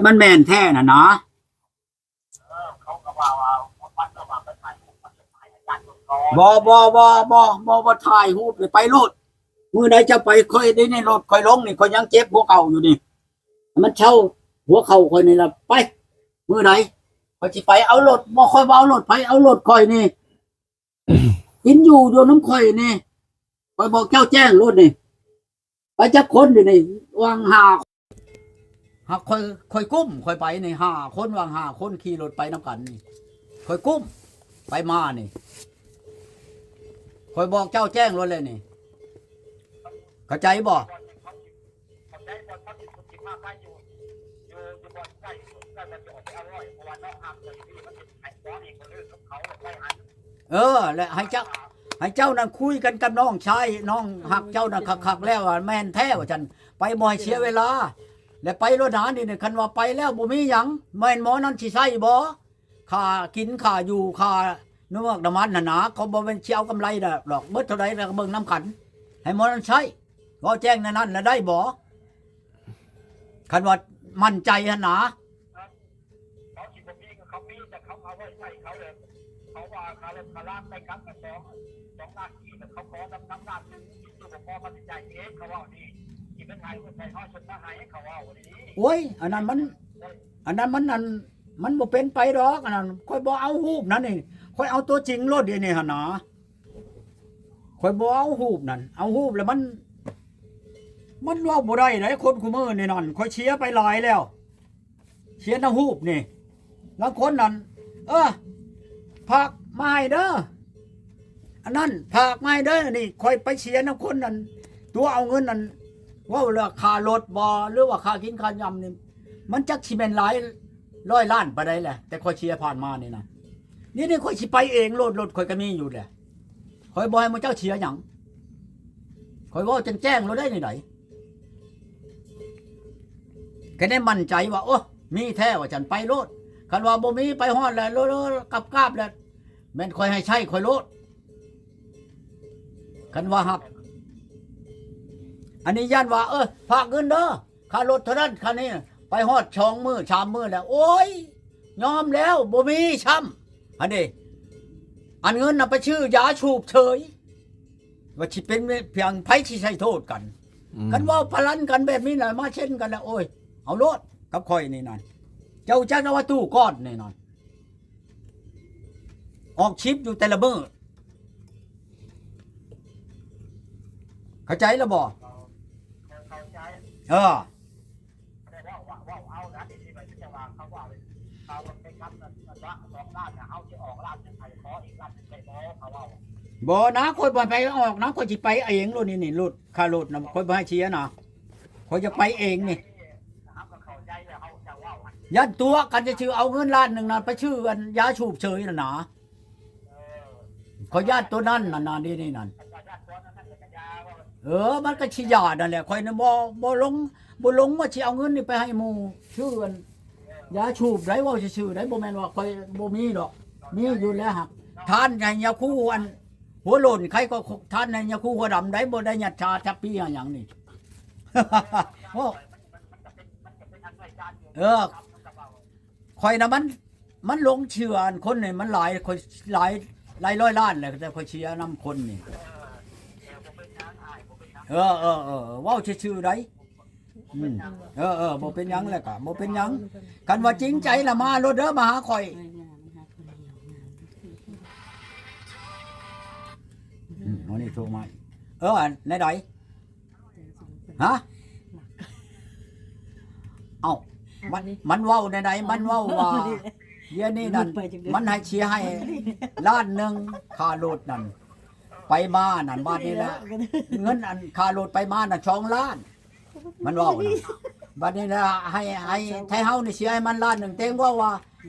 ມັນແມ່ນແທ້ນະນະ. ບໍ່ ບໍ່ ບໍ່ ບໍ່ ບໍ່ ບໍ່ຖ່າຍຮູບເລີຍ ໄປໂລດ. ມື້ໃດເຈົ້າໄປ ຂ້ອຍໄດ້ໃນລົດຂ້ອຍລົງນີ້ ຂ້ອຍຍັງເຈັບຫົວເຂົ່າຢູ່ນີ້. ມັນເຊົາຫົວເຂົ່າຂ້ອຍນີ້ລະ ໄປ. ມື້ໃດຂ້ອຍຊິໄປເອົາລົດ ບໍ່ ຂ້ອຍບໍ່ເອົາລົດໃຜ ເອົາລົດຂ້ອຍນີ້. ກິນຢູ່ ຢູ່ນຳຂ້ອຍນີ້ ຂ້ອຍບອກເຈົ້າແຈ້ງໂລດນີ້. ໄປຈັກຄົນຢູ່ນີ້ ຫວ່າງຫ້າ ຫາກຂ້ອຍ ຂ້ອຍກຸ້ມ ຂ້ອຍໄປນີ້ ຫ້າຄົນ ຫວ່າງຫ້າຄົນຂີ່ລົດໄປນຳກັນນີ້ ຂ້ອຍກຸ້ມ ໄປມານີ້ ຂ້ອຍບອກເຈົ້າແຈ້ງໂລດແລ້ວນີ້ ເຂົ້າໃຈບໍ່? ເອີ ແລະໃຫ້ເຈົ້າ ໃຫ້ເຈົ້ານັ້ນຄຸຍກັນກັບນ້ອງຊາຍ ນ້ອງຮັກເຈົ້ານັ້ນຄັກໆແລ້ວ ແມ່ນແທ້ວ່າຊັ້ນ ໄປບໍ່ໃຫ້ເສຍເວລາ ແລະໄປໂລດນາ. ນີ້ ຄັນວ່າໄປແລ້ວບໍ່ມີຫຍັງ ແມ່ນໝໍນັ້ນຊິໃຊ້ບໍ່? ຄ່າກິນ ຄ່າຢູ່ ຄ່ານ້ຳມັນ ນ້ຳມັນຫັ້ນນາ ເຂົາບໍ່ແມ່ນຊິເອົາກຳໄລດອກ ເບິດເທົ່າໃດແລ້ວກໍເບິ່ງນຳກັນ ໃຫ້ໝໍນັ້ນໃຊ້. ເວົ້າແຈ້ງແນວນັ້ນລະໄດ້ບໍ່? ຄັນວ່າໝັ້ນໃຈຫັ້ນນາ. ເຂົາຊິບໍ່ມີ ເຂົາມີ ແຕ່ເຂົາເອົາໄວ້ໃຊ້ເຂົາເລີຍ ເຂົາວ່າຄ່າລົດຄ່າລາໄປກັບກັນສອງ ສອງລ້ານກີບ ແລ້ວເຂົາຂໍນຳ ນຳລ້ານໜຶ່ງ ຢູ່ບໍ່ພໍ ເຂົາຊິຈ່າຍເອງ ເຂົາເວົ້ານີ້. ຊິເປັນໃຫ້ ໃຫ້ເຮົາຊົດມາໃຫ້ ເຂົາເວົ້ານີ້. ໂອ້ຍ ອັນນັ້ນມັນ ອັນນັ້ນມັນ ອັນ ມັນບໍ່ເປັນໄປດອກ ອັນນັ້ນ. ຂ້ອຍບໍ່ເອົາຮູບນັ້ນນີ້ ຂ້ອຍເອົາຕົວຈິງໂລດ ດຽວນີ້ຫັ້ນນາ. ຂ້ອຍບໍ່ເອົາຮູບນັ້ນ ເອົາຮູບແລ້ວມັນ ມັນເວົ້າບໍ່ໄດ້ໃດ໋ ຄົນຄູ່ມື້ນີ້ນັ້ນ. ຂ້ອຍເສຍໄປຫຼາຍແລ້ວ ເສຍນຳຮູບນີ້. ລາງຄົນນັ້ນ ເອີ ຝາກມາໃຫ້ເດີ ອັນນັ້ນ ຝາກມາໃຫ້ເດີ. ນີ້ຂ້ອຍໄປເສຍນຳຄົນນັ້ນ ຕົວະເອົາເງິນນັ້ນ ເວົ້າເລື່ອງຄ່າລົດບໍ່ ຫຼືວ່າຄ່າກິນຄ່າຢຳນີ້ ມັນຈັກຊິແມ່ນຫຼາຍຮ້ອຍລ້ານປານໃດແຫຼະ ແຕ່ຂ້ອຍເສຍຜ່ານມານີ້ນະ. ນີ້ ນີ້ຂ້ອຍຊິໄປເອງໂລດ ລົດຂ້ອຍກໍມີຢູ່ແຫຼະ ຂ້ອຍບໍ່ໃຫ້ໝູ່ເຈົ້າເສຍຫຍັງ ຂ້ອຍເວົ້າແຈ້ງໆໂລດໄດ໋ນີ້ໃດ໋. ຄັນໄດ້ໝັ້ນໃຈວ່າ ໂອ້ ມີແທ້ວ່າຊັ້ນ ໄປໂລດ. ຄັນວ່າບໍ່ມີ ໄປຮອດແລ້ວ ໂລດໆ ກາບໆແລ້ວ ແມ່ນຂ້ອຍໃຫ້ໃຊ້ຂ້ອຍໂລດ. ຄັນວ່າຮັບ ອັນນີ້ຢ້ານວ່າ ເອີ ຝາກເງິນເດີ ຄ່າລົດເທົ່ານັ້ນຄ່ານີ້ ໄປຮອດສອງມື້ສາມມື້ແລ້ວ ໂອ້ຍ ຍອມແລ້ວ ບໍ່ມີຊ້ຳ. ອັນນີ້ ອັນເງິນນະໄປຊື້ຢາສູບເສີຍ ວ່າຊິເປັນພຽງໃຜຊິໃສ່ໂທດກັນ. ອືມ ຄັນເວົ້າພະລັນກັນແບບນີ້ນະ ມາເຊັນກັນລະ ໂອ້ຍ ເອົາໂລດກັບຂ້ອຍນີ້ນັ້ນ. ເຈົ້າຈັກນະວ່າຕູ້ກ້ອນນີ້ນັ້ນ ອອກຊິບຢູ່ແຕ່ລະມື້ ເຂົ້າໃຈລະບໍ່? ເອີ ບໍ່ນະ ຂ້ອຍບໍ່ໃຫ້ໄປອອກນະ ຂ້ອຍຊິໄປເອງໂລດນີ້ ນີ້ລົດ ຄ່າລົດນະ ຂ້ອຍບໍ່ໃຫ້ເສຍນະ ຂ້ອຍຢາກໄປເອງນີ້. ຢ້ານຕົວະກັນຊື່ໆ ເອົາເງິນລ້ານໜຶ່ງນະ ໄປຊື້ອັນຢາສູບເສີຍຫັ້ນນະ. ຂ້ອຍຢ້ານໂຕນັ້ນນະ ນີ້ໆນັ້ນ. ເອີ ມັນກໍຊິຢ້ານນັ້ນແຫຼະ ຂ້ອຍນະ ບໍ່ ບໍ່ລົງ ບໍ່ລົງວ່າຊິເອົາເງິນນີ້ໄປໃຫ້ໝູ່ ຊື້ອັນຢາສູບໄດ໋ ເວົ້າຊື່ໆໄດ໋ ບໍ່ແມ່ນວ່າຂ້ອຍບໍ່ມີດອກ ມີຢູ່ແລ້ວ. ຫາກທານໃຫ້ຍາຄູອັນຫົວໂລ້ນ ໃຄກໍທານໃຫ້ຍາຄູຫົວດຳໄດ໋ ບໍ່ໄດ້ຍັດຊາຈັກປີຫຍັງນີ້. ໂອ້ ເອີ ຂ້ອຍນະ ມັນ ມັນຫຼົງເຊື່ອອັນຄົນນີ້ມັນຫຼາຍ ຂ້ອຍຫຼາຍ ຫຼາຍຮ້ອຍລ້ານແຫຼະ ແຕ່ຂ້ອຍເສຍນຳຄົນນີ້. ເອີ ເອີ ເອີ ເວົ້າຊື່ໆໄດ໋. ອືມ ເອີ ເອີ ບໍ່ເປັນຫຍັງແຫຼະ ກະບໍ່ເປັນຫຍັງ. ຄັນວ່າຈິງໃຈລະມາໂລດເດີ ມາຫາຂ້ອຍ. ອືມ ອັນນີ້ໂທມາ ເອີ ອັນໃດ? ຮະ? ເອົ້າ ມັນ ມັນເວົ້າແນວໃດ? ມັນເວົ້າວ່າ ດຽວນີ້ນັ້ນ ມັນໃຫ້ເສຍໃຫ້ລ້ານໜຶ່ງ ຄ່າລົດນັ້ນ ໄປມານັ້ນ. ບາດນີ້ລະ ເງິນອັນຄ່າລົດໄປມານັ້ນ ສອງລ້ານ ມັນເວົ້ານະ. ບາດນີ້ລະ ໃຫ້ ໃຫ້ໄທເຮົານີ້ເສຍໃຫ້ມັນລ້ານໜຶ່ງ. ເຕັງເວົ້າວ່າ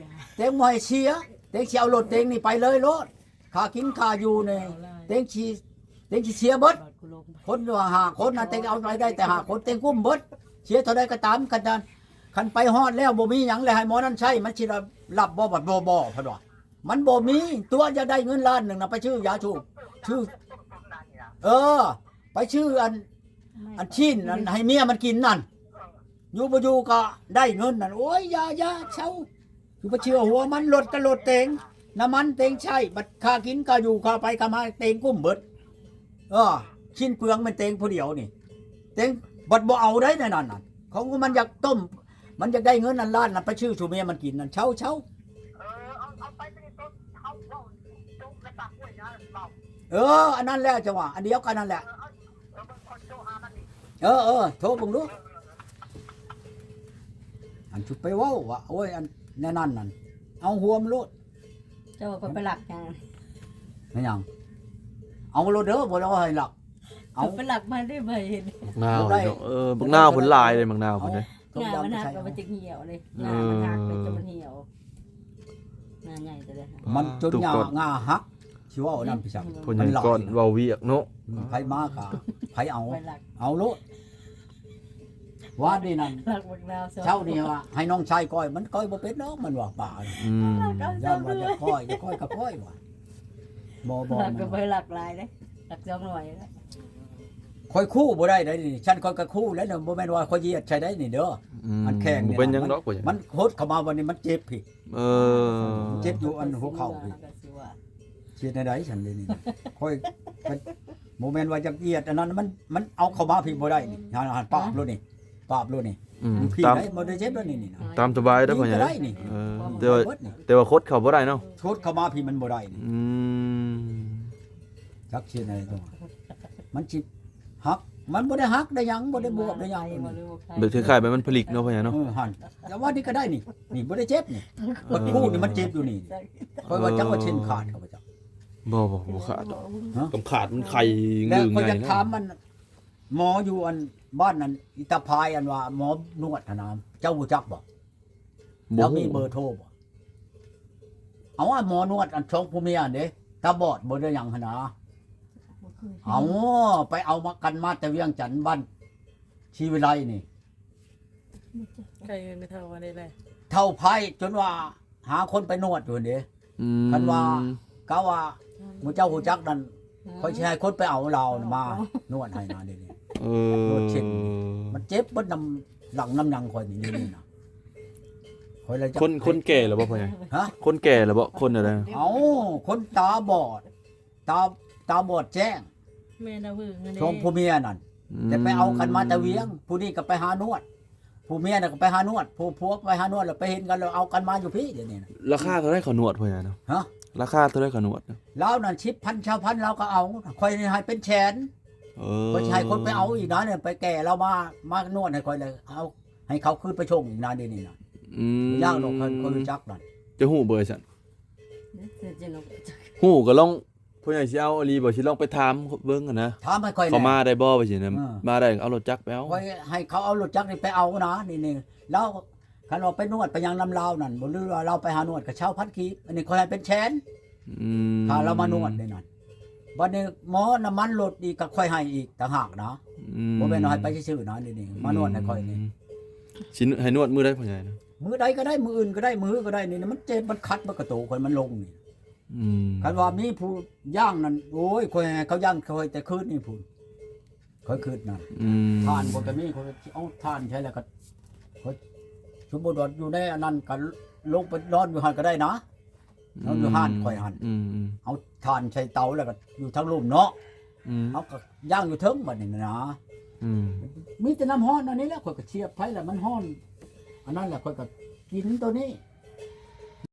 ເຕັງບໍ່ໃຫ້ເສຍ ເຕັງຊິເອົາລົດເຕັງນີ້ໄປເລີຍໂລດ. ຄ່າກິນຄ່າຢູ່ນີ້ ເຕັງຊິ ເຕັງຊິເສຍເບິດ. ຄົນວ່າຫ້າຄົນນະ ເຕັງເອົາໄປໄດ້ແຕ່ຫ້າຄົນ ເຕັງກຸ້ມເບິດ. ເສຍເທົ່າໃດກໍຕາມ ຄັນ ຄັນໄປຮອດແລ້ວບໍ່ມີຫຍັງ ແລ້ວໃຫ້ໝໍນັ້ນໃຊ້ ມັນຊິຮັບບໍ່? ບັດບໍ່ ບໍ່ ເພິ່ນວ່າ ມັນບໍ່ມີ. ຕົວະຢາກໄດ້ເງິນລ້ານໜຶ່ງນະ ໄປຊື້ຢາສູບ ຊື້ ເອີ ໄປຊື້ອັນ ອັນຊີ້ນ ອັນໃຫ້ເມຍມັນກິນນັ້ນ. ຢູ່ບໍ່ຢູ່ກໍໄດ້ເງິນນັ້ນ. ໂອ້ຍ ຢ່າ ຢ່າ ເຊົາ ຢູ່ໄປເຊື່ອຫົວມັນ. ລົດກໍລົດເຕັງ ນ້ຳມັນເຕັງໃຊ້ ບັດຄ່າກິນຄ່າຢູ່ຄ່າໄປຄ່າມາເຕັງກຸ້ມເບິດ. ເອີ ຊິ້ນເປືອງແມ່ນເຕັງຜູ້ດຽວນີ້ ເຕັງບັດບໍ່ເອົາໄດ້ໃນນັ້ນນະ. ຂອງມັນຢາກຕົ້ມ ມັນຢາກໄດ້ເງິນອັນລ້ານນັ້ນ ໄປຊື້ສູ່ເມຍມັນກິນນັ້ນ. ເຊົາ ເຊົາ ເອີ ເອົາ ເອົາໄປ ໄປຕົ້ນເຮົາເວົ້າຈົບແລ້ວ ປາກຫ້ວຍນະເວົ້າ. ເອີ ອັນນັ້ນແຫຼະ ຈັງຫວະ ອັນດຽວກັນນັ້ນແຫຼະ. ເອີ ເອີ ເອີ ເບິ່ງຂ້ອຍໂທຫາມັນນີ້. ເອີ ເອີ ໂທເບິ່ງດູ. ອັນຊຸດໄປເວົ້າວ່າ ໂອ້ຍ ອັນແນວນັ້ນນັ້ນ ເອົາຮ່ວມໂລດ. ເຈົ້າວ່າຂ້ອຍໄປລັກຫຍັງ? ແມ່ນຫຍັງ? ເອົາໂລດເດີ ບໍ່ໄດ້ວ່າໃຫ້ລັກ. ເອົາ ຂ້ອຍໄປລັກມາເດ້ ບໍ່ເຫັນ. ບັກນາວເນາະ ເອີ ບັກນາວເພິ່ນຫຼາຍເດ້ ບັກນາວເພິ່ນເດ້. ງ່າມັນຫັກ ເອີ ກໍບໍ່ຈັກຫ່ຽວເດ້ ງ່າມັນຫັກ ເອີ ໄປຈົນມັນຫ່ຽວ ງ່າໃຫຍ່ແຕ່ໃດ. ມັນຈົນຫຍ້າງ່າຫັກ ຊິເວົ້ານຳພີ່ສັກ. ອືມ ພໍ່ໃຫຍ່ກ້ອນເວົ້າວຽກເນາະ. ອືມ ໃຜມາກໍໃຜເອົາ ເອົາໂລດ. ວານນີ້ນັ້ນ ລັກບັກນາວ ເຊົ້ານີ້ວ່າໃຫ້ນ້ອງຊາຍກ້ອຍ ມັນກ້ອຍບໍ່ເປັນດອກ ມັນວ່າ. ປາ ອືມ ຢ້ານວ່າຈະກ້ອຍ ຈະກ້ອຍກໍກ້ອຍວ່າ. ບໍ່ ບໍ່ ລັກກໍບໍ່ໃຫ້ລັກຫຼາຍເດ້ ລັກສອງໜ່ວຍ. ຂ້ອຍຄູ່ບໍ່ໄດ້ໃດນີ້ ຊັ້ນຂ້ອຍກໍຄູ່ແລ້ວເນາະ ບໍ່ແມ່ນວ່າຂ້ອຍຢຽດໃສ່ໄດ໋ນີ້ເດີ. ອືມ ອັນແຂງນີ້ ບໍ່ເປັນຫຍັງດອກ ມັນຫົດເຂົ້າມາວັນນີ້ ມັນເຈັບພີ້. ເອີ ເຈັບຢູ່ອັນຫົວເຂົ່າພີ້. ຊິເຮັດແນວໃດຊັ້ນດຽວນີ້? ຂ້ອຍກໍບໍ່ແມ່ນວ່າຢາກຢຽດອັນນັ້ນ ມັນ ມັນເອົາເຂົ້າມາພີ້ບໍ່ໄດ້ນີ້. ຫັ້ນ ຫັ້ນ ປາບໂລດນີ້ ປາບໂລດນີ້. ອືມ ຢູ່ພີ້ ຕາມ ໄດ້ ບໍ່ໄດ້ເຈັບແລ້ວນີ້ ນີ້ນະ ຕາມສະບາຍເດີ້ພໍ່ໃຫຍ່. ນີ້ກໍໄດ້ນີ້ ເອີ ແຕ່ວ່າ ແຕ່ວ່າຂົດເຂົ້າບໍ່ໄດ້ເນາະ ຂົດເຂົ້າມາພີ້ມັນບໍ່ໄດ້ນີ້. ອືມ ຈັກຊິເຮັດແນວໃດຕົວະ ມັນຊິຫັກ ມັນບໍ່ໄດ້ຫັກໄດ້ຫຍັງ ບໍ່ໄດ້ບວບໄດ້ຫຍັງ. ແບບຄ້າຍໆ ແບບມັນຜະລິກເນາະ ພໍ່ໃຫຍ່ເນາະ. ເອີ ຫັ້ນ ແຕ່ວ່ານີ້ກໍໄດ້ນີ້ ນີ້ບໍ່ໄດ້ເຈັບນີ້. ເອີ ບັດຄູ່ນີ້ມັນເຈັບຢູ່ນີ້. ຂ້ອຍວ່າຈັກວ່າເຊັ່ນຂາດກໍບໍ່ຈັກ. ບໍ່ ບໍ່ ບໍ່ຂາດດອກ. ຮະ? ກຳຂາດມັນໄຂ່ ແລ້ວຂ້ອຍຢາກຖາມມັນ ໝໍຢູ່ອັນບ້ານນັ້ນ ອີຕາພາຍ ອັນວ່າໝໍນວດຫັ້ນນະ ເຈົ້າຮູ້ຈັກບໍ່? ບໍ່ ແລ້ວມີເບີໂທບໍ່? ເອົາ ອັນໝໍນວດອັນສອງຜົວເມຍຫັ້ນເດ້ ຕາບອດບໍ່ໄດ້ຫຍັງຫັ້ນນະ. ບໍ່ເຄີຍເຫັນ. ເອົາ ໄປເອົາມາກັນມາແຕ່ວຽງຈັນ ບ້ານ ຊີວິໄລນີ້ ໄກເງິນໄປເທົ່າວ່າໄດ້ແຫຼະ ເຖົ້າໄພຈົນວ່າຫາຄົນໄປນວດຢູ່ຫັ້ນເດ້. ອືມ ຄັນວ່າ ກະວ່າໝູ່ເຈົ້າຮູ້ຈັກນັ້ນ ອືມ ຂ້ອຍຊິໃຫ້ຄົນໄປເອົາລາວນະມານວດໃຫ້ນະ ດຽວນີ້. ເອີ ນວດເສັ້ນ ມັນເຈັບເບິດນຳຫຼັງນຳຫຍັງຂ້ອຍນີ້ ດຽວນີ້ນະ. ຂ້ອຍລະຈັກ ຄົນ ຄົນແກ່ແລ້ວບໍ່ພໍ່ໃຫຍ່? ຮະ? ຄົນແກ່ແລ້ວບໍ່? ຄົນແນວໃດ? ເອົ້າ ຄົນຕາບອດ ຕາ ຕາບອດແຈ້ງ ແມ່ນລະເວີງຫັ້ນເດ້ ສອງຜົວເມຍນັ້ນ. ອືມ ແຕ່ໄປເອົາກັນມາແຕ່ວຽງ ຜູ້ນີ້ກໍໄປຫານວດ ຜູ້ເມຍນະກໍໄປຫານວດ ຜູ້ຜົວໄປຫານວດ ແລ້ວໄປເຫັນກັນ ແລ້ວເອົາກັນມາຢູ່ພີ້ ດຽວນີ້ນະ. ລາຄາເທົ່າໃດເຂົານວດ ພໍ່ໃຫຍ່ນະ? ຮະ? ລາຄາເທົ່າໃດເຂົານວດນະ? ລາວນັ້ນສິບພັນ ຊາວພັນ ລາວກໍເອົາ ຂ້ອຍນີ້ໃຫ້ເປັນແສນ. ເອີ ຂ້ອຍຊິໃຫ້ຄົນໄປເອົາອີກນະ ໄປແກ່ລາວມາ ມານວດໃຫ້ຂ້ອຍ ແລ້ວເອົາໃຫ້ເຂົາຄືນໄປສົ່ງອີກນະ ດຽວນີ້ນະ. ອືມ ບໍ່ຍາກດອກ ຂ້ອຍ ຂ້ອຍຮູ້ຈັກນັ້ນ. ຈະຮູ້ເບີຊັ້ນ? ຮູ້ກໍລອງ ຜູ້ໃຫຍ່ຊິເອົາອີ່ຫຼີບໍ່ ຊິລອງໄປຖາມເບິ່ງຫັ້ນນະ. ຖາມໃຫ້ຂ້ອຍແດ່ ເຂົາມາໄດ້ບໍ່ ວ່າຊີ້ນະ. ເອີ ມາໄດ້ເອົາລົດຈັກໄປເອົາ. ຂ້ອຍໃຫ້ເຂົາເອົາລົດຈັກນີ້ໄປເອົານະ ນີ້ໆ. ລາວ ຄັນວ່າໄປນວດໄປຫຍັງນຳລາວນັ້ນ ບໍ່ ຫຼືວ່າລາວໄປຫານວດກໍຊາວພັນກີບ ອັນນີ້ຂ້ອຍໃຫ້ເປັນແສນ. ອືມ ຖ້າລາວມານວດນີ້ນັ້ນ ບັດນີ້ໝໍນ້ຳມັນລົດອີກກໍຂ້ອຍໃຫ້ອີກຕ່າງຫາກນະ. ອືມ ບໍ່ແມ່ນວ່າໃຫ້ໄປຊື່ໆນະ ນີ້ໆ ມານວດໃຫ້ຂ້ອຍນີ້. ອືມ ຊິໃຫ້ນວດມື້ໃດພໍ່ໃຫຍ່ນະ? ມື້ໃດກໍໄດ້ ມື້ອື່ນກໍໄດ້ ມື້ຮືກໍໄດ້. ນີ້ມັນເຈັບ ມັນຂັດ ມັນກະໂຕຂ້ອຍ ມັນລົງນີ້. ອືມ ຄັນວ່າມີຜູ້ຍ່າງນັ້ນ ໂອ້ຍ ຂ້ອຍໃຫ້ເຂົາຍ່າງຂ້ອຍແຕ່ຄືນນີ້ພຸ້ນ ຂ້ອຍຄິດນັ້ນ. ອືມ ຖ່ານຂ້ອຍກໍມີ ຂ້ອຍເອົາຖ່ານໃສ່ ແລ້ວກໍຂ້ອຍ ສົມມຸດວ່າຢູ່ໃນອັນນັ້ນ ກໍລົງໄປນອນຢູ່ຫັ້ນກໍໄດ້ນະ. ອືມ ນອນຢູ່ຮ້ານຂ້ອຍຫັ້ນ. ອືມໆ ເອົາຖ່ານໃສ່ເຕົາ ແລ້ວກໍຢູ່ທາງລຸ່ມເນາະ. ອືມ ເຮົາກໍຍ່າງຢູ່ເທິງບັດນີ້ນະ. ອືມ ມີແຕ່ນ້ຳຮ້ອນອັນນີ້ແຫຼະ ຂ້ອຍກໍສຽບໄຟ ແລ້ວມັນຮ້ອນ ອັນນັ້ນແຫຼະ ຂ້ອຍກໍກິນໂຕນີ້.